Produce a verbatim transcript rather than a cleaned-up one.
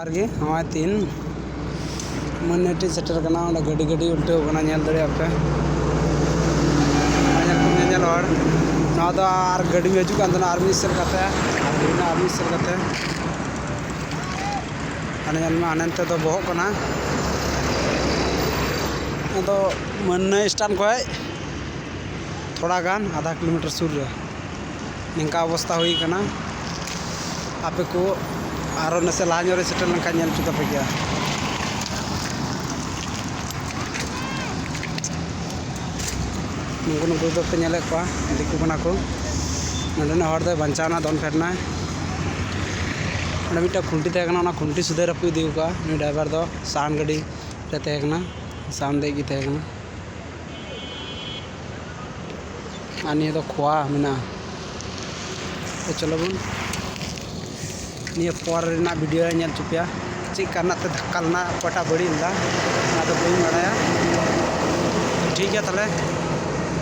ᱟᱨ ᱜᱮ ᱱᱚᱜᱼᱚᱭ ᱛᱤᱱ ᱢᱟᱹᱱᱟᱹᱴᱤ ᱥᱮᱴᱮᱨ ᱠᱟᱱᱟ, ᱚᱸᱰᱮ ᱜᱟᱹᱰᱤ ᱜᱟᱹᱰᱤ ᱩᱞᱴᱟᱹᱣ ᱠᱟᱱᱟ, ᱧᱮᱞ ᱫᱟᱲᱮᱭᱟᱜ ᱯᱮ᱾ ᱧᱮᱞ ᱠᱚ ᱧᱮᱧᱮᱞ ᱦᱚᱲ, ᱱᱚᱣᱟ ᱫᱚ ᱟᱨ ᱜᱟᱹᱰᱤ ᱦᱤᱡᱩᱜ ᱠᱟᱱ ᱛᱟᱦᱮᱱᱟ ᱟᱨ ᱢᱤᱫ ᱥᱮᱫ ᱠᱟᱛᱮ, ᱟᱨ ᱜᱟᱹᱰᱤ ᱨᱮᱱᱟᱜ ᱟᱨ ᱢᱤᱫ ᱥᱮᱫ ᱠᱟᱛᱮ᱾ ᱦᱟᱱᱮ ᱧᱮᱞ ᱢᱮ, ᱦᱟᱱᱮ ᱱᱛᱮ ᱫᱚ ᱵᱚᱦᱚᱜ ᱠᱟᱱᱟ᱾ ᱟᱫᱚ ᱢᱟᱹᱱᱱᱟᱹ ᱥᱴᱮᱱᱰ ᱠᱷᱚᱡ ᱛᱷᱚᱲᱟ ᱜᱟᱱ ᱟᱫᱷᱟ ᱠᱤᱞᱳᱢᱤᱴᱟᱨ ᱥᱩᱨ ᱨᱮ ᱱᱤᱝᱠᱟ ᱚᱵᱚᱥᱛᱟ ᱦᱩᱭ ᱠᱟᱱᱟ᱾ ᱟᱯᱮ ᱠᱚ ᱟᱨᱚ ᱱᱟᱥᱮ ᱞᱟᱦᱟ ᱧᱚᱜ ᱨᱮ ᱥᱮᱴᱮᱨ ᱞᱮᱱᱠᱷᱟᱱ ᱧᱮᱞ ᱦᱚᱪᱚ ᱛᱟᱯᱮ ᱜᱮᱭᱟ᱾ ᱱᱩᱠᱩ ᱱᱩᱠᱩ ᱫᱚᱯᱮ ᱧᱮᱞᱮᱫ ᱠᱚᱣᱟ, ᱫᱤᱠᱩ ᱠᱟᱱᱟ ᱠᱚ᱾ ᱱᱚᱸᱰᱮᱱᱤᱡ ᱦᱚᱲ ᱫᱚᱭ ᱵᱟᱧᱪᱟᱣ ᱮᱱᱟ, ᱫᱚᱱ ᱯᱷᱮᱰ ᱮᱱᱟᱭ᱾ ᱚᱸᱰᱮ ᱢᱤᱫᱴᱟᱝ ᱠᱷᱩᱱᱴᱤ ᱛᱟᱦᱮᱸ ᱠᱟᱱᱟ, ᱚᱱᱟ ᱠᱷᱩᱱᱴᱤ ᱥᱩᱫᱷᱟᱹᱭ ᱨᱟᱹᱯᱩᱫ ᱤᱫᱤ ᱠᱟᱜᱼᱟ᱾ ᱱᱩᱭ ᱰᱨᱟᱭᱵᱷᱟᱨ ᱫᱚ ᱥᱟᱦᱟᱱ ᱜᱟᱹᱰᱤ ᱨᱮ ᱛᱟᱦᱮᱸ ᱠᱟᱱᱟ, ᱥᱟᱦᱟᱱ ᱫᱮᱡ ᱜᱮ ᱛᱟᱦᱮᱸ ᱠᱟᱱᱟ᱾ ᱟᱨ ᱱᱤᱭᱟᱹ ᱫᱚ ᱠᱷᱳᱣᱟ ᱢᱮᱱᱟᱜᱼᱟ᱾ ᱛᱚ ᱪᱚᱞᱚ ᱵᱚᱱ ᱱᱤᱭᱟᱹ ᱯᱚᱨ ᱨᱮᱱᱟᱜ ᱵᱷᱤᱰᱤᱭᱳ ᱧᱮᱞ ᱦᱚᱪᱚ ᱯᱮᱭᱟ, ᱪᱮᱫ ᱠᱟᱨᱚᱱᱟᱜ ᱛᱮ ᱫᱷᱟᱠᱠᱟ ᱞᱮᱱᱟ, ᱚᱠᱚᱭᱴᱟᱜ ᱵᱟᱹᱲᱤᱡ ᱞᱮᱱᱟ, ᱚᱱᱟ ᱫᱚ ᱵᱟᱹᱧ ᱵᱟᱲᱟᱭᱟ᱾ ᱴᱷᱤᱠ ᱜᱮᱭᱟ ᱛᱟᱦᱞᱮ,